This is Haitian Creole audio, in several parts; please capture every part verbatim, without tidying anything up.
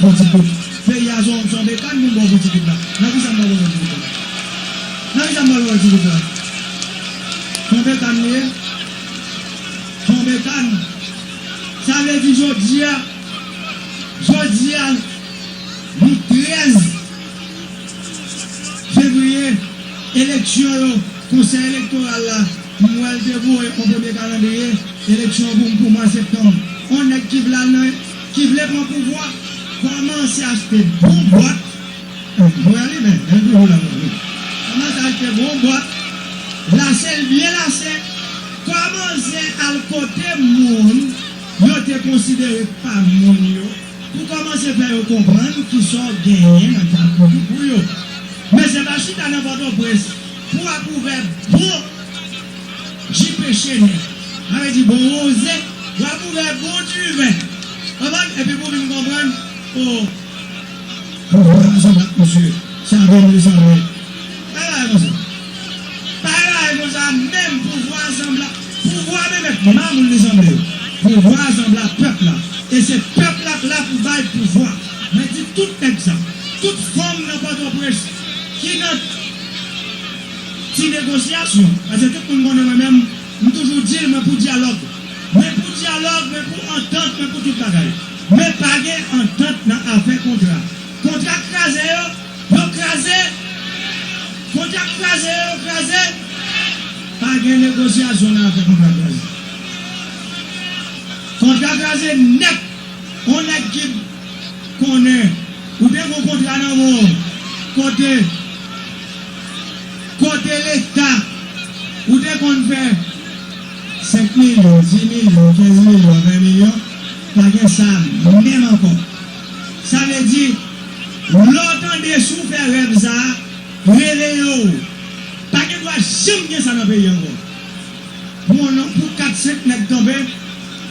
Yon ti kout. Peyi a se yon, se yon bekàn pou m ba w pou ti kout la. Nan kisa m pral ba w ti kout la? Nan kisa m pral ba w ti kout la? Se yon bekàn li ye? Se yon bekàn. Sa vle di jodi a, jodi a, nou trèz fevriye, eleksyon yo, konsèy elektoral la, m wè l te voye yon premye kalandriye, eleksyon pou, pou mwa septanm. On nèg ki vle al nan, ki vle pran pouvwa, kòmanse achte bon bòt. Mwen li menm, menm pou la mwen. Kòmanse achte bon bòt, lase l byen lase, kòmanse al kote moun yo te konsidere pa moun yo, pou kòmanse fè yo konprann kisa w genyen nan ta kouri pou yo. Men se pa chita nan Pòtoprens pou w ap ouvè bon ji peche nèg. Sa vle di bon woze, w ap ouvè bon diven. Konprann? Epi pou w vin konprann, o, pouvwa a sanble ak misye. Sa vin li sanble. Pa bagay konsa. Pa bagay konsa menm, pouvwa a sanble ak, pouvwa a menm èt mamoun li sanble. Pouvwa a sanble ak pèp la. E se pèp la k la pou bay pouvwa. Mwen di tout nèg sa. Tout fanm nan Pòtoprens ki nan ti negosyasyon. Paske tout moun konnen mwen menm, m toujou di l, mwen pou dyalòg. Mwen pou dyalòg, mwen pou antant, mwen pou tout bagay. Men pa gen antant nan afè kontra. Kontra kraze yo, yo kraze. Kontra kraze yo, yo kraze. Pa gen negosyasyon nan afè kontra kraze. Kontra kraze nèt. On nèg ki konnen ou te gon kontra nan men w kote, kote Leta, ou te konn fè senk milyon, dis milyon, kenz milyon, ven milyon, pa gen sa menm ankò. Sa vle di, lè w tande si w fè rèv sa a, reveye w. Pa gen dwa janm gen sa nan peyi ankò. Pou yon nonm, pou kat senk nèg kanpe,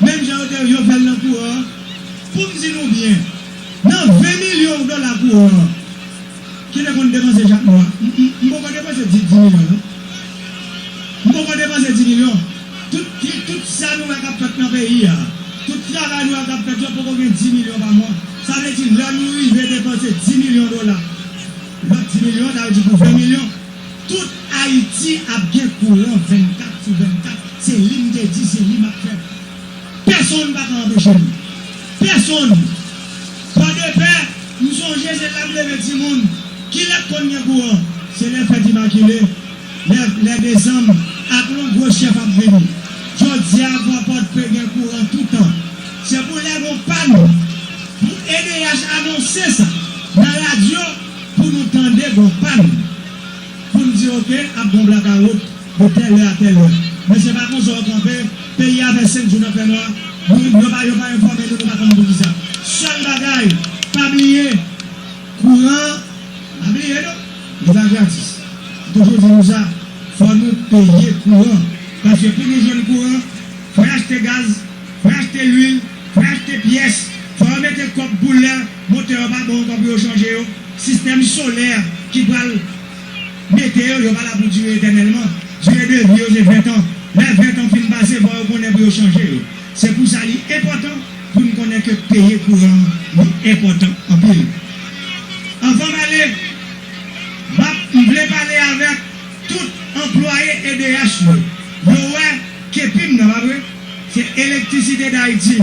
menm jan yo te, yo fè l nan kouran an, pou m di nou byen, nan ven milyon dola kouran an, ki te konn depanse chak mwa, m, m, m poko depanse dis, dis milyon, non. M poko depanse dis milyon. Tout, tout, tout sa nou wè k ap fèt nan peyi a, tout travay nou wè k ap fèt yo, poko gen dis milyon pa mwa. Sa vle di, lè nou rive depanse dis milyon dola, lòt dis milyon, sa vle di pou ven milyon, tout Ayiti ap gen kouran vennkat sou vennkat. Se li m te di, se li m ap fè. Pèsonn pa ka anpeche m. Pèsonn. Pòdepè, m sonje se la m leve timoun. Kilè k konn gen kouran? Se lè fèt Imakile, lè, lè desanm, ak lè yon gwo chèf ap vini. Jodi a, Pòdepè gen kouran toutan. Se pou lè gon pàn, pou E D H anonse sa nan radyo, pou nou tande gon pàn. Pou n di, oke, ap gon blakawout de tèl lè a tèl lè. Men se pa konsa w kanpe, peyi a fè senk jou nan fènwa, nou, yo pa, yo pa enfòme nou, nou pa konn poukisa. Sèl bagay, pa bliye, kouran, pa bliye non, li pa gratis. M toujou di nou sa, fò nou peye kouran. Paske pou nou jwenn kouran, fò y achte gaz, fò y achte lwil, fò y achte pyès, fò yo mete kòb pou lè motè yo pa bon ankò pou yo chanje yo. Sistèm solè ki pral mete yo, yo pa la pou dire etènèlman. Dire de vi yo se ven tan. Lè ven tan fin pase, fò yo konnen pou yo chanje yo. Se pou sa li enpòtan pou n konnen ke peye kouran an, li enpòtan anpil. Anvan m ale, m ap, m vle pale avèk tout anplwaye E D H yo. Yo wè kepi m nan, pa vre? Se Elektrisite Dayiti.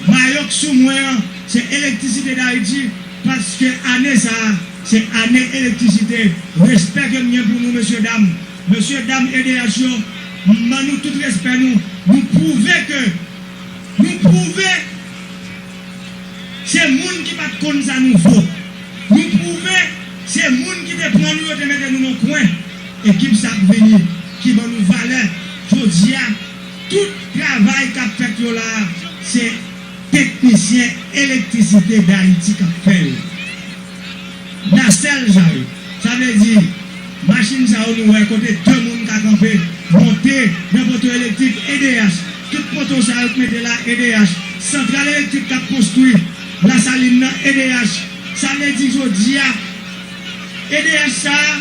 Mayo k sou mwen an, se Elektrisite Dayiti, paske ane sa a, se ane elektrisite. Respè ke m gen pou nou, mesye dam. Mesye dam E D H yo, m ban nou tout respè nou. Nou pwouve ke, nou pwouve se moun ki pa t konn sa nou vo. Nou pwouve se moun ki te pran nou yo te mete nou nan kwen. Ekip sa ap vini ki ban nou valè. Jodi a, tout travay k ap fèt yo la a, se teknisyen Elektrisite Dayiti k ap fè yo. Nasèl sa yo. Sa vle di, machin sa yo nou wè kote de moun ka kanpe, monte nan poto elektrik E D H. Tout poto sa yo k mete la E D H. Santral elektrik k ap konstwi Lasalin nan E D H. Sa vle di jodi a, E D H sa a,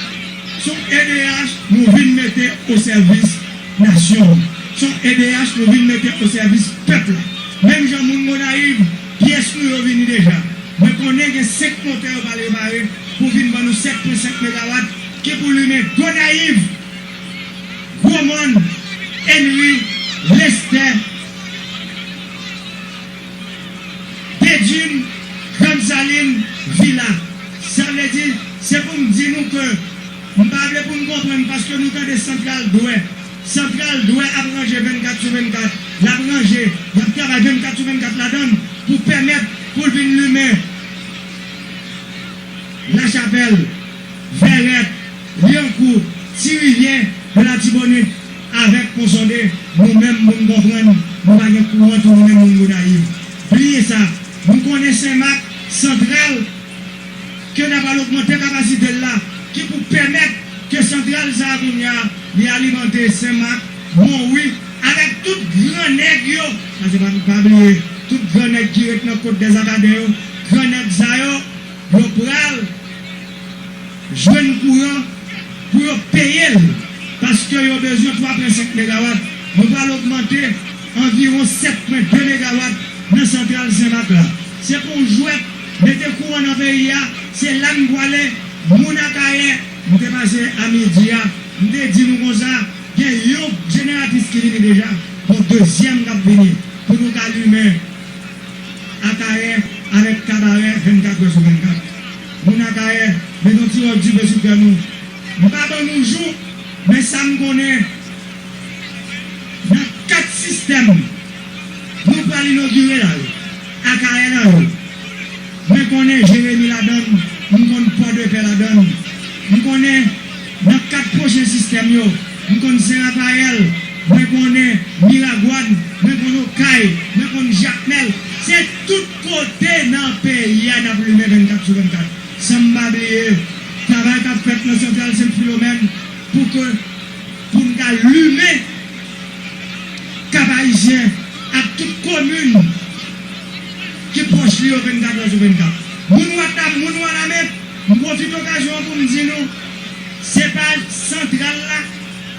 se yon E D H nou vin mete o sèvis nasyon an. Se yon E D H nou vin mete o sèvis pèp la. Menm jan moun Gonayiv, pyès nou yo vini deja. Mwen konnen gen senk motè yo pral repare pou vin ban nou sèt pwen senk megawat ki pou limen Gonayiv, Gwomòn, Enri, Lestè, Dedin, Grann Salin, Vila. Sa vle di, se pou m di nou ke m pa vle pou n konprann paske nou tande santral dwè. Santral dwè ap ranje vennkat sou vennkat. L ap ranje, y ap travay vennkat sou vennkat ladan l pou pèmèt pou l vin limen Lachapèl, Vèrèt, Lyankou, Ti Rivyè, Latibonit avèk Pon Sonde. Nou menm, moun konprann, nou pa gen kouran tou, nou menm moun Gonayiv. Bliye sa, nou konnen Senmak, santral ke n ap al ogmante kapasite l la, ki pou pèmèt ke santral sa a kounye a, li alimante Senmak, Monwi, avèk tout gran nèg yo, paske pa, pa bliye, tout gran nèg ki ret nan Côte des Acadiens yo, gran nèg sa yo, yo pral jwenn kouran pou yo peye l, paske yo bezwen twa pwen senk megawat. Nou pral ogmante anviwon sèt pwen de megawat nan santral Senmak la. Se pa yon jwèt, mete kouran nan peyi a, se la n pwale, moun Akayè, m te pase a midi a, m te di nou konsa, gen yon jeneratris ki vini deja, yon dezyèm k ap vini, pou nou ka limen Akayè avèk Kabarè vennkat è sou vennkat. Moun Akayè, met yon ti wòch dife sou kè nou. M pa ban nou jou, men sa m konnen, nan kat sistèm, nou pral inogire la yo. Akayè la yo. Mwen konnen Jeremi ladan l, m konn Pòdepè ladan l. M konnen nan kat pwochen sistèm yo, m konn Sen Rapayèl, mwen konnen Miragwàn, mwen konn Okay, mwen konn Jakmèl. Se tout kote nan peyi a n ap limen vennkat sou vennkat. San m pa bliye travay k ap fèt nan santral Sent Filomèn pou ke, pou n ka limen Kap Ayisyen ak tout komin ki pwòch li yo vennkat è sou vennkat. Moun Wanament, moun Wanament, m pwofite okazyon an pou m di nou, se pa santral la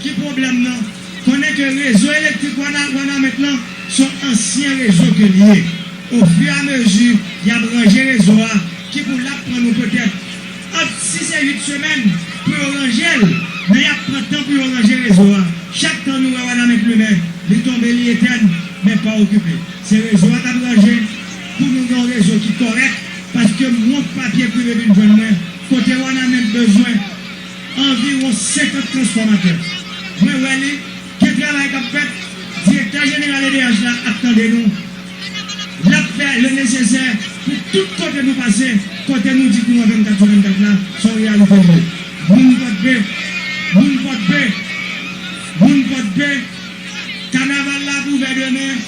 ki pwoblèm nan. Konnen ke rezo elektrik Wana-, Wanament lan se yon ansyen rezo ke l ye. Ofiramezi y ap ranje rezo a, ki pou l ap pran nou petèt ant sis e uit semèn pou yo ranje l, men y ap pran tan pou yo ranje rezo a. Chak tan nou wè Wanament limen, li tonbe, li etèn, men pa okipe. Se rezo a k ap ranje pou nou gen yon rezo ki kòrèk, paske m wont papye prive vin jwenn mwen, kote Wanament bezwen anviwon senkant transfòmatè. Mwen wè li, gen travay k ap fèt, direktè jeneral E D H la ap tande nou. L ap fè le nesesè pou tout kote nou pase, kote nou di kouran vennkat sou vennkat la, se yon reyalite l ye. Moun Pòdpe, moun Pòdpe, moun Pòdpe, kanaval la ap ouvè demen,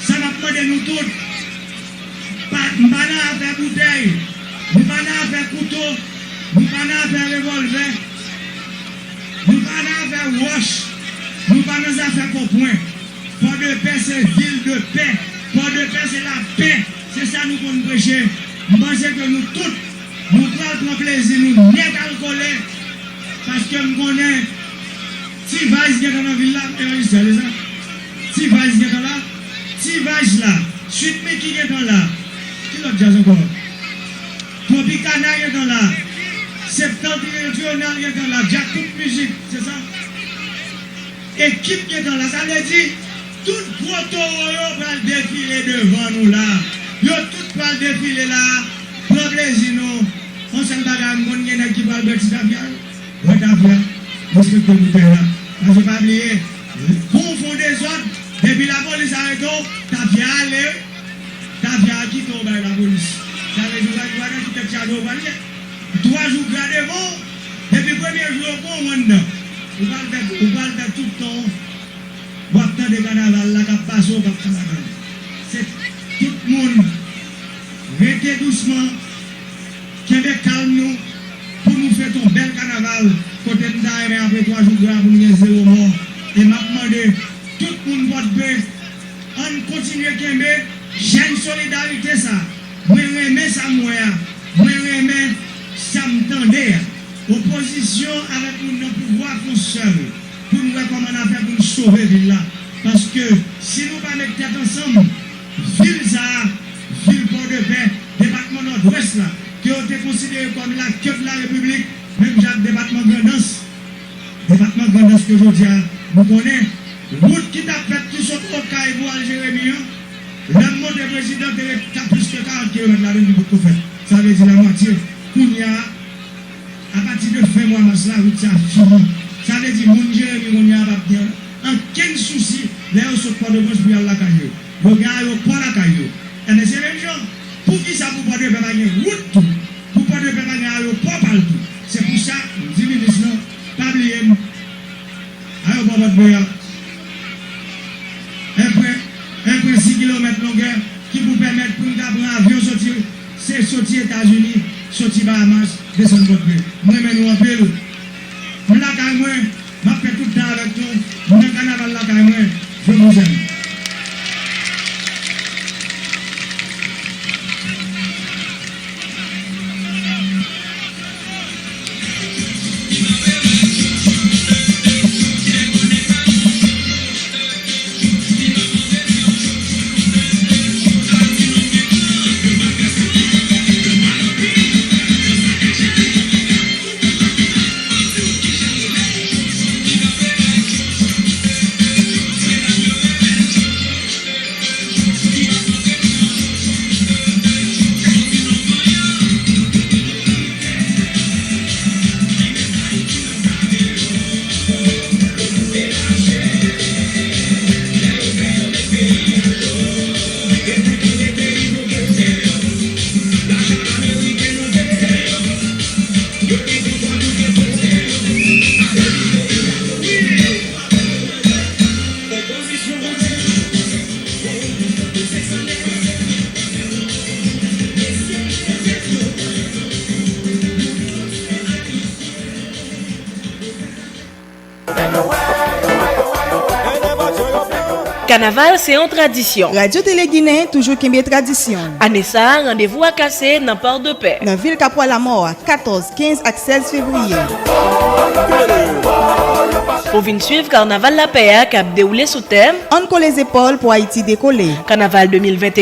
sa m ap mande nou tout, pa, m pa nan afè boutèy, nou pa nan afè kouto, nou pa nan afè revòlvè, nou pa nan afè wòch, nou pa nan zafè konpwen. Pòdepè se vil de pè. Pòdepè se lapè. Se sa nou konn preche. M panse ke nou tout, nou pral pran plezi nou nèt al kole. Paske m konnen T-Vice gentan nan vil la, evanjelis, se sa? T-Vice gentan la. T-Vice la. Sweet Micky gentan la. Ki lòt djaz ankò? Tropicana gentan la. Septentrional gentan la. Djakout Mizik, se sa? Ekip gentan la. Sa vle di, tout gwo towo yo pral defile devan nou la. Yo tout pral defile la. Pran plezi nou. Yon sèl bagay, m konn gen nèg ki pral bwè ti tafya yo. Bwè tafya. Respekte boutèy la. Paske pa bliye, pou w fè yon dezòd, depi lapolis arete w, tafya ale, tafya a kite w bay lapolis. Sa vle di, w pa, w pa nan ki tèt chaje w pral ye. Twa jou gra devan w, depi premye jou yo pran w anndan. Ou pral fè, ou pral fè tout tan w ap tande kanaval la k ap pase w p ap ka ladan l. Se tout moun rete dousman, kenbe kalm nou pou nou fete yon bèl kanaval kote m ta renmen apre twa jou gra pou n gen zewo mò. E m ap mande tout moun Pòdpe, ann kontinye kenbe chèn solidarite sa. Mwen renmen sa m wè a. Mwen renmen sa m tande a. Opozisyon avèk moun nan pouvwa fè yon sèl pou n wè kòman n a fè pou n sove vil la. Paske si nou pa met tèt ansanm, vil sa a, vil Pòdepè, depatman Nòdwès, la, ke yo te konsidere kòm la queue de la République, menm jan ak depatman Grandans. Depatman Grandans ke jodi a, nou konnen, wout ki t ap fèt ki sot Okay pou al Jeremi an, lè m monte prezidan te ret ka plis ke karant kilomèt ladan l ki potko fèt. Sa vle di lamwatye. Kounye a, apati de fen mwa mas la, wout sa fini. Sa vle di moun Jeremi kounye a p ap gen ankenn sousi lè yo sot Pòtoprens pou y al lakay yo. Yo gen ayewopò lakay yo. Enben, se menm jan. Poukisa pou Pòdepè pa gen wout tou? Pou Pòdepè pa gen ayewopò pa l tou? Se pou sa, m di minis lan, pa bliye m. Ayewopò Pòdepè a, en pwen, en pwen sis kilomèt longè ki pou pèmèt pou n ka pran avyon soti, se soti Etazini, soti Bahamas, desann Pòdepè. M renmen nou anpil. M lakay mwen, m ap fè tout tan avèk nou. M nan kanaval lakay mwen. Je vous aime. Kanaval se yon tradisyon. Radyo Tele Ginen toujou kenbe tradisyon. Ane sa a, randevou a kase nan Pòdepè. Nan vil Kapwa Lamò a, katòz, kenz ak sèz fevriye. Pou vin swiv Kanaval Lapè a k ap dewoule sou tèm Ann kole zepòl pou Ayiti dekole. Kanaval de mil venteyen.